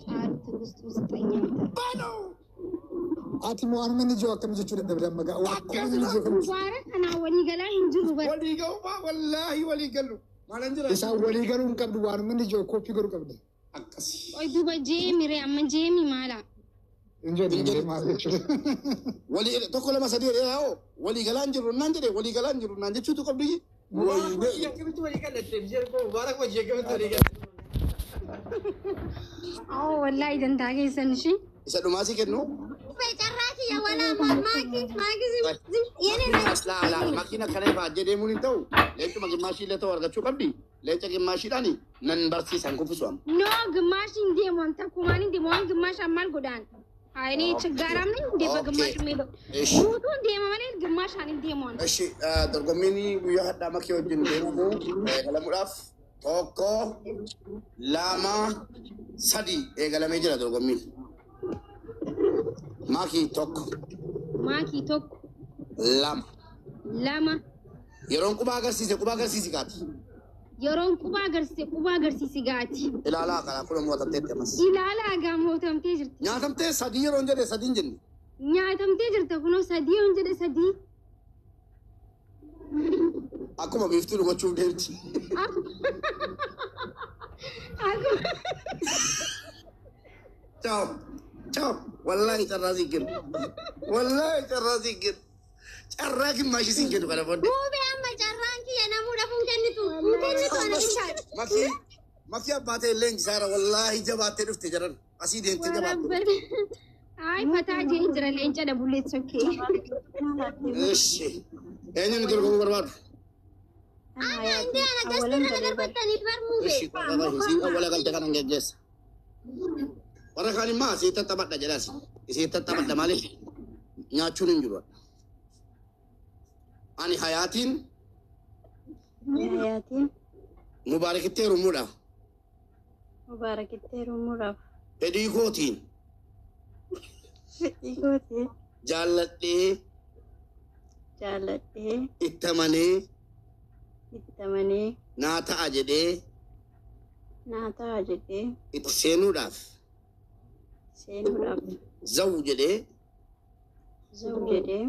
ፈጣሪ ትዕግስቱን ስጠኝ አንተ። በለው። Ati moo anuma inni jiru akkam jechuu dadhabde amma gaa akkuma inni jiru akkam Mubaarak kanaa walii galaa hin jiru bara. Walii ga'u wallaahi walii galu. Maalan jira? Isaan walii galuu hin qabdu waanuma inni jiru kooppii godhuu qabda. Akkasii. Qoy duuba jeemi ree amma jeemi maala? Hin jedhu maal jechuudha. Walii tokko lama sadii jedhee haa walii galaan jiru naan jedhe walii galaan jiru naan jechuutu qabdi. Mubarak akkamitti walii galatte? Mubarak wajji akkamitti walii galatte? Oo wallaahi dantaa keessan ishii. Isa dhumaasii kennu. Carraa kiyya walaa maakii maakii yene Laa makiina kana ifaa deemuun hin ta'u. Leencuma gimmaashii illee ta'u argachuu qabdi. Leenca gimmaashiidhaan nan barsiisan kuffisu amma. No ግማሽ እንዴ ሞን ተኩማን እንዴ ሞን ግማሽ አማል ጎዳን አይኔ ችጋራም ነኝ እንዴ በግማሽ ሜዶ እሺ ጉቱ እንዴ መመኔ ግማሽ አን እንዴ ሞን እሺ dorgommiin guyyaa hadhaa makii wajjin deemamu eegalamuudhaaf 1 2 3 eegalamee jira dorgommiin. Makii 1 ማኪ 1 2 2 yeroon quba agarsiise quba agarsiisi gaati. Yeroon quba agarsiise quba agarsiisi gaati. Ilaalaa kana kun mootamteetti ammas. Ilaalaa gaa mootamtee jirti. Nyaatamtee 3 yeroon jedhe 3 hin jenne. Nyaatamtee jirta kunoo 3 yoon jedhe 3. Akkuma biiftuu gochuuf deemti. Akkuma. Ciao. Ciao. Wallahi carraa siin kennu. Wallahi carraa siin kennu. Carraa gimmaashii siin kennu kana booddee. Muubee amma carraan kiyya namuudhaaf hin kennitu. Hin kennitu ana bishaan. Makii makii abbaa ta'e leenjisaara wallahi jabaattee dhufte jedhan. Asii deemtee jabaatte. Ay fataa jee jira leenca dabulleet sokkee. Eshi. Eenyuun dorgomuu barbaadu? Ana indee ana gastii kana darbattaniif bar muubee. Eshi isiin awwala galte kanan geggeessa. Warra kaan immoo asii tattaphadha jedhas. Isii tattaphadha maaliif nyaachuun hin jiru. Ani hayaatiin Hayaatiin Mubaarakitti heerumuudhaaf Mubaarakitti heerumuudhaaf fedhii kootiin fedhii kootiin jaalladhee jaalladhee itti amanee itti amanee naa ta'a jedhee naa ta'a jedhee itti seenuudhaaf seenuudhaaf zawu jedhee zawu jedhee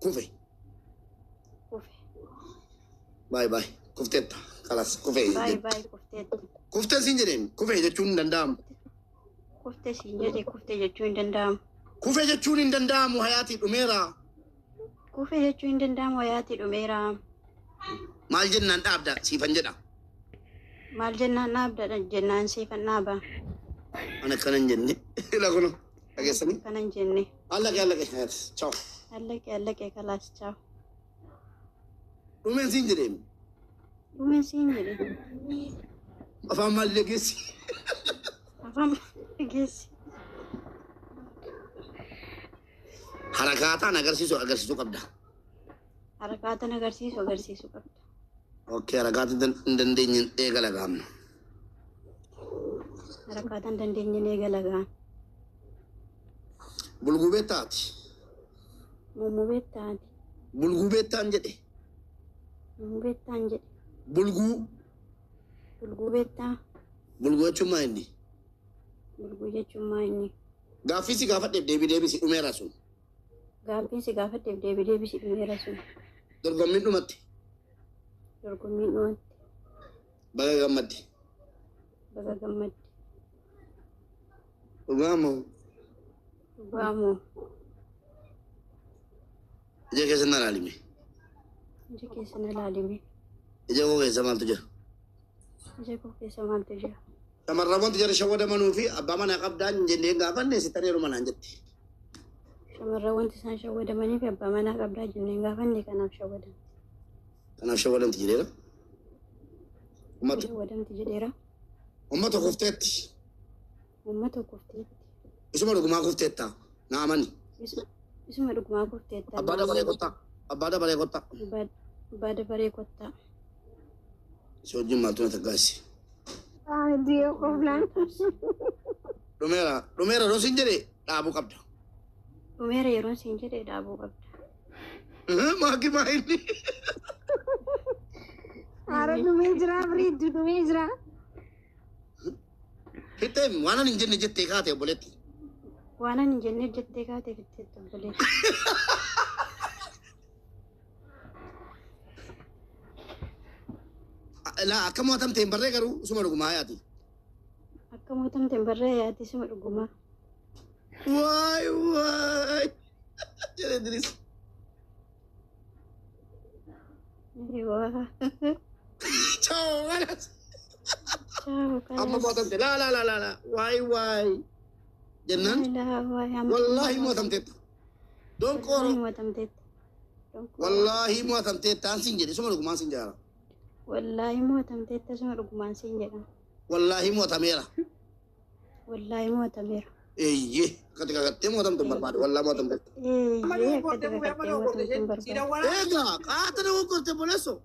kufe. Kufe. Baay baay kufteetta kalas kufe. Baay baay kufteetta. Kufteen siin jedheen kufe jechuun hin danda'amu. Kufte siin jedhe kufte jechuun hin danda'amu. Kufe jechuun hin danda'amu hayaatii dhumeera. Kufe jechuun hin danda'amu hayaatii dhumeera. Maal jennaan dhaabda siifan jedha. Maal jennaan dhaabda jennaan siifan dhaaba. Ana akkana hin jenne. Ila kuno dhageessanii. Akkana hin jenne. Allaqee allaqee hayaati ciao. Allaqee allaqee kalaas ciao. Dhumeen siin jedheen. Dhumeen siin jedhe. Afaan maal dhageessi? Afaan maal dhageessi? Harakaataan agarsiisu agarsiisuu qabda. Harakaataan agarsiisu agarsiisuu qabda. Okay, harakaataan hin dandeenye eegala gaamna. Harakaataan dandeenye eegala gaamna. Bulguu beektaati. Muumuu beektaati. Bulguu beektaan jedhe. Muumuu beektaan jedhe. Bulguu. Bulguu beektaa. Bulguu jechuun maa inni? Bulguu jechuun maa inni? Gaaffii si gaafadheef deebii deebisi dhumeera sun. Gaaffiin si gaafadheef deebii deebisi dhumeera sun. Dorgommiin dhumatti. Dorgommiin dhumatti. Baga gammadde. Baga gammadde. Dhugaa moo? Dhugaa moo? Ija keessa na ilaalime. Ija keessa na ilaalime. Ija koo keessa maaltu jira? Ija koo keessa maaltu jira? Shamarran wanti jara shawwadamanuu fi abbaa manaa qabdaan jennee gaafanne sitti heeruma naan jetti. Shamarran wanti isaan shawwadamanii fi abbaa manaa qabdaa jennee gaafanne kanaaf shawwadamti. Kanaaf shawwadamti jedheera. Shawwadamti jedheera. Uummata kufteetti. Uummata kufteetti. Isuma dhugumaa kufteetta. Naa amani. Isuma dhugumaa kufteetta. Abbaa dabaree kottaa. Abbaa dabaree kottaa. Abbaa dabaree kottaa. Si wajjin maaltu na taggaasi? Diyo qoflaan. Dhumeera dhumeera yeroo siin jedhe dhaabuu qabda. Dhumeera yeroo siin jedhe dhaabuu qabda. Maaki maa inni? Haara dhumee jira biriiddu dhumee jira. Fixeem waan ani hin jenne jettee kaate obboleetti. Waan ani hin jenne jettee kaatee fixeetti obboleetti. Laa akka mo'atamte hin barree garuu suma dhugumaa yaati. Akka mo'atamte hin barree yaati suma dhugumaa. Waay waay. Jedhe Idris. Waa. Chao galas. Chao Amma kalas. mo'atamte laa laa laa laa laa waay waay. Jennaan Laa waay amma. wallaahi mo'atamteetta. Donqooro. Wallaahi mo'atamteetta. Donqooro. Wallaahi mo'atamteetta an siin jedhe suma dhugumaan siin jaara. Wallaahi mo'atamteetta suma dhugumaan siin jedhama. Wallaahi mo'atameera. Wallaahi mo'atameera. Eeyyee akkati kakattee mo'atamtu hin barbaadu wallaahi mo'atamteetta. Eeyyee akkati kakattee mo'atamtu hin barbaadu. Egaa qaata dogoggorte obboleessoo.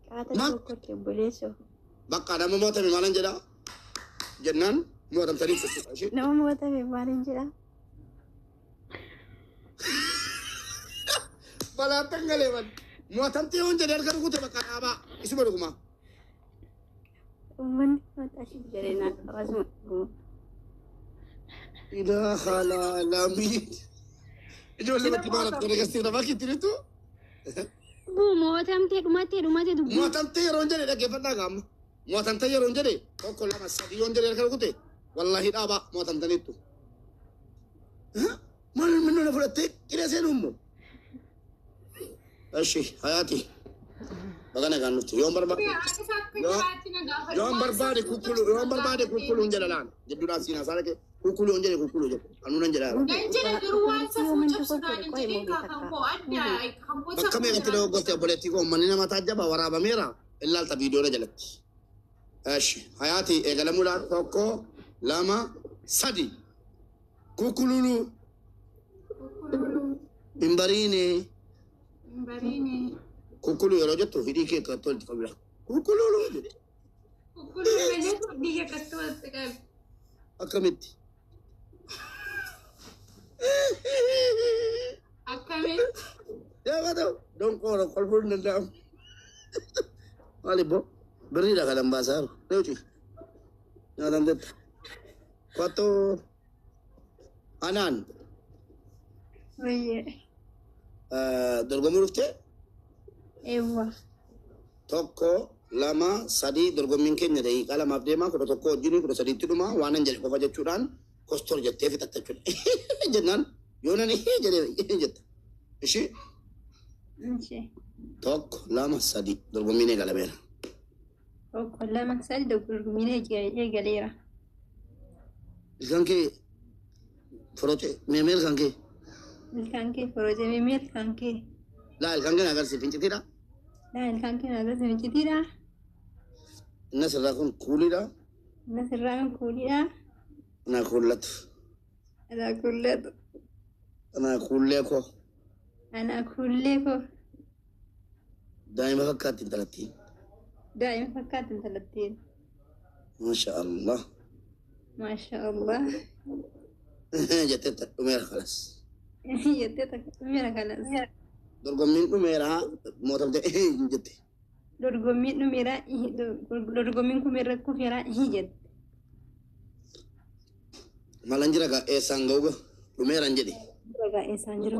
Qaata Maal? dogoggorte obboleessoo. Bakka nama mo'atame maalan jedhaa? Jennaan mo'atamtanii jechuudha ishee. Nama mo'atame maaliin jedhaa? Balaattan galee ban. Mo'atamtee yoon jedhee harka rukute bakka dhaabaa isuma dhugumaa. Uummanni mataa ishee jedhee naan hawaasuma dhugumaa. Ilaaha laalamiin. Ijoollee bakki maal akka agarsiifna bakki itti jirtu. Buu mo'atamtee dhumattee dhumattee dubbii. Mo'atamtee yeroon jedhe dhaggeeffadhaa gaama. Mo'atamtee yeroon jedhe tokko lama sadii yoon jedhe harka rukute wallaahi dhaabaa mo'atamtaniittu. Maal minnu na fudhattee qiree seenuu immoo. Eshi hayaati. Baga nagaan dhufte yoon barbaade yoon barbaade kukkulu yoon barbaade kukkuluun jedha laan jidduudhaan siinaa saala kee kukkulu yoon jedhe kukkulu jedhe anuunan jedha. Bakka meeqatti dogoggorte obboleettii koo manni nama taajjaba waraabameera ilaalta viidiyoodha jalatti. Eshi hayaati eegalamuudhaan tokko lama sadi kukkululu hin bariine kukkulu yeroo jettu hidhii kee kan tolti qabila kukkululu jedhe akkamitti. Yaa ta'u donqoora kolfuun hin danda'amu. Maali boo birriidha kan baasaa jiru. Leuci nyaatamteetta. Kottu anaan Wayyee. dorgomuu dhuftee Eewwa. tokko lama sadii dorgommiin keenya daqiiqaa lamaaf deemaa 11 wajjin 13tti dhuma waan hin jedhe qofa jechuudhaan kostor jettee fixatta jechuudha. Jennaan yoo nani jedhee jetta. Ishii Ishee. tokko lama sadii dorgommiin eegalameera. Tokko lama sadi dorgommiin eegaleera. Ilkaan kee forocee meemee ilkaan kee Ilkaan kee forocee meemee ilkaan kee. Laa ilkaan kee na agarsiif fincitiidha. Laa ilkaan kee na agarsiif fincitiidha. Inni asirraa kun kuuliidha. Inni asirraa kun kuuliidha. Anaa kuullatu. Anaa kuullatu. Anaa kuullee koo. Anaa kuullee koo. Daa'ima fakkaatti intalattiin. Daa'ima fakkaatti intalattiin. Maasha Allah. Maasha Allah. Jettee dhumeera kalas. Jettee dhumeera kalas. Dorgommiin dhumeera mootamte jette. Dorgommiin dhumeera dorgommiin kumeera kufeera jette. Malan jira gaa eessaan ga'u gaa dhumeeraan jedhe. Egaa eessaan jiru?